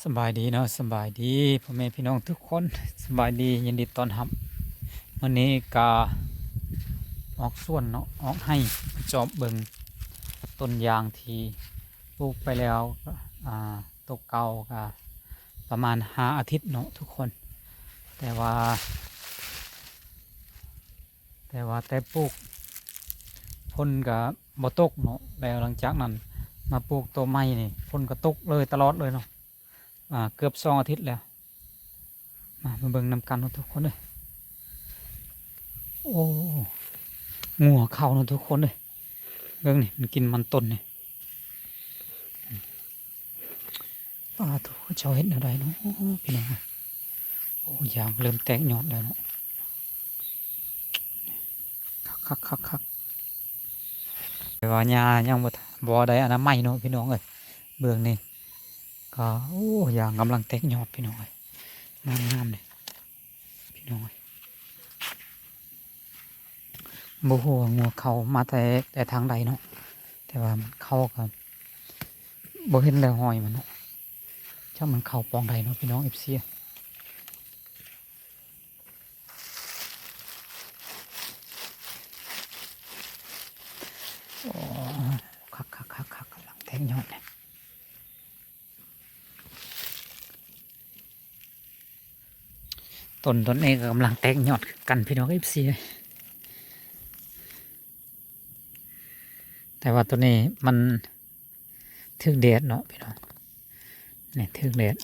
ສະບາຍດີເນາະ ສະບາຍດີພໍ່ແມ່ພີ່ນ້ອງທຸກຄົນ ສະບາຍດີ ຍິນດີຕ້ອນຮັບ. ມື້ນີ້ກະອອກສວນເນາະ ອອກໄຮ່ ມາຈອບເບິ່ງຕົ້ນຢາງທີ່ປູກໄປແລ້ວ ອ່າ ໂຕເກົ່າກະປະມານຫ້າອາທິດເນາະທຸກຄົນ ແຕ່ວ່າ ແຕ່ວ່າແຕ່ປູກຝົນກະບໍ່ຕົກເນາະ ແລ້ວຫຼັງຈາກນັ້ນມາປູກໂຕໃໝ່ນີ້ ຝົນກະຕົກເລີຍຕະຫຼອດເລີຍເນາະ ອ່າ ເກືອບສອງອາທິດແລ້ວ. ມາ ມາເບິ່ງນຳກັນເນາະທຸກຄົນເອີຍ. ໂອ້ ງົວເຂົ້າເນາະທຸກຄົນເອີຍ ເບິ່ງນີ້ ມັນກິນມັນຕົ້ນນີ້. ປາໂທ້ ເຂົາເຈົ້າເຮັດແນວໃດເນາະພີ່ນ້ອງເອີຍ. ໂອ້ ຢາງເລີ່ມແຕກຍອດແລ້ວເນາະ ຄັກໆໆໆ. ແຕ່ວ່າຫຍ້າຍັງບໍ່ ບໍ່ໄດ້ອະນາໄມເນາະພີ່ນ້ອງເອີຍ. ເບິ່ງນີ້ກະ ໂອ້ ຢາງກຳລັງແຕກຍອດພີ່ນ້ອງເອີຍ ງາມໆເດ້. ພີ່ນ້ອງເອີຍ ບໍ່ຮູ້ວ່າງົວເຂົ້າມາແຕ່ ແຕ່ທາງໃດເນາະ ແຕ່ວ່າມັນເຂົ້າກະບໍ່ເຫັນແລ້ວຮອຍມັນເນາະ ຈັກມັນເຂົ້າປ່ອງໃດເນາະພີ່ນ້ອງເອັຟຊີ. ໂອ້ ຄັກໆໆໆ ກຳລັງແຕກຍອດເດ້. ຕົ້ນ ຕົ້ນນີ້ກະກຳລັງແຕກຍອດຄືກັນພີ່ນ້ອງເອັຟຊີ ແຕ່ວ່າໂຕນີ້ມັນຖືກແດດເນາະພີ່ນ້ອງ ນີ້ຖືກແດດ.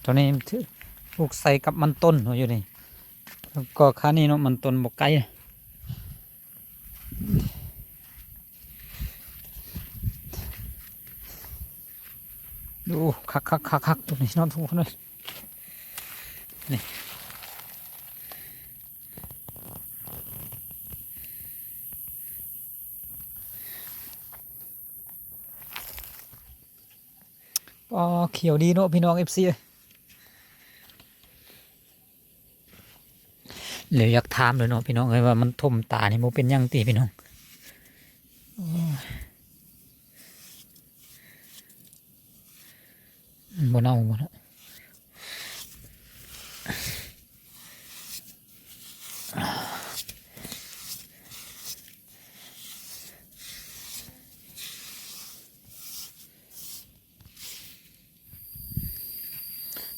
ໂຕນີ້ຖືກປູກໃສ່ກັບມັນຕົ້ນເນາະ ຢູ່ນີ້ ແລ້ວກໍຄານີ້ເນາະ ມັນຕົ້ນບໍ່ໄກ. ໂອ້ ຄັກໆໆໆ ໂຕນີ້ເນາະທຸກຄົນເອີຍ ນີ້. ອໍ ຂຽວດີເນາະພີ່ນ້ອງເອັຟຊີເອີຍ. ແລ້ວຢາກຖາມເລີຍເນາະພີ່ນ້ອງເອີຍ ວ່າມັນຖົມຕານີ້ບໍ່ເປັນຫຍັງຕິພີ່ນ້ອງ? ໂອ້ຍ ມັນບໍ່ເນົ່າບໍ່ເນາະ?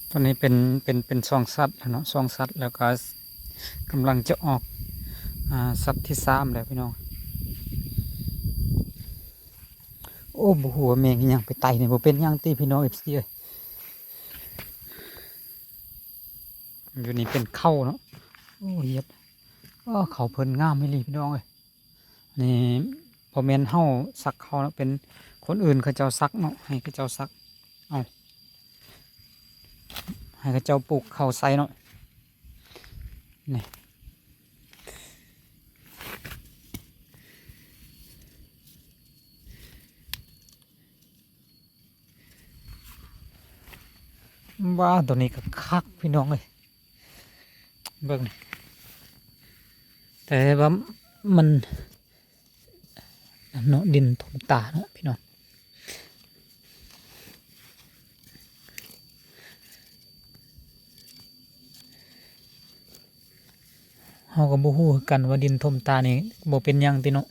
ຕອນນີ້ເປັນ ເປັນ ເປັນຊ່ອງຊັດແລ້ວເນາະ ຊ່ອງຊັດ ແລ້ວກໍກຳລັງຈະອອກ ອ່າ ຊັດທີສາມແລ້ວພີ່ນ້ອງ. ໂອ້ ບໍ່ຮູ້ວ່າແມງອີ່ຫຍັງໄປໄຕ່ນີ້ ບໍ່ເປັນຫຍັງຕິພີ່ນ້ອງເອັຟຊີເອີຍ. ຢູ່ນີ້ເປັນເຂົ້າເນາະ ໂອ້ ຢຽບ ອ້າ ເຂົ້າເພິ່ນງາມອີ່ຫຼີພີ່ນ້ອງເອີຍ. ນີ້ບໍ່ແມ່ນເຮົາສັກເຂົ້າເນາະ ເປັນຄົນອື່ນເຂົາເຈົ້າສັກເນາະ ໃຫ້ເຂົາເຈົ້າສັກເອົາ ໃຫ້ເຂົາເຈົ້າປູກເຂົ້າໃສ່ເນາະ ນີ້. ວ້າ ໂຕນີ້ກໍຄັກພີ່ນ້ອງເອີຍ ເບິ່ງນີ້ ແຕ່ວ່າມັນ ເນາະ ດິນຖົມຕາເນາະພີ່ນ້ອງ. ເຮົາກໍບໍ່ຮູ້ຄືກັນວ່າດິນຖົມຕານີ້ບໍ່ເປັນຫຍັງຕິເນາະ.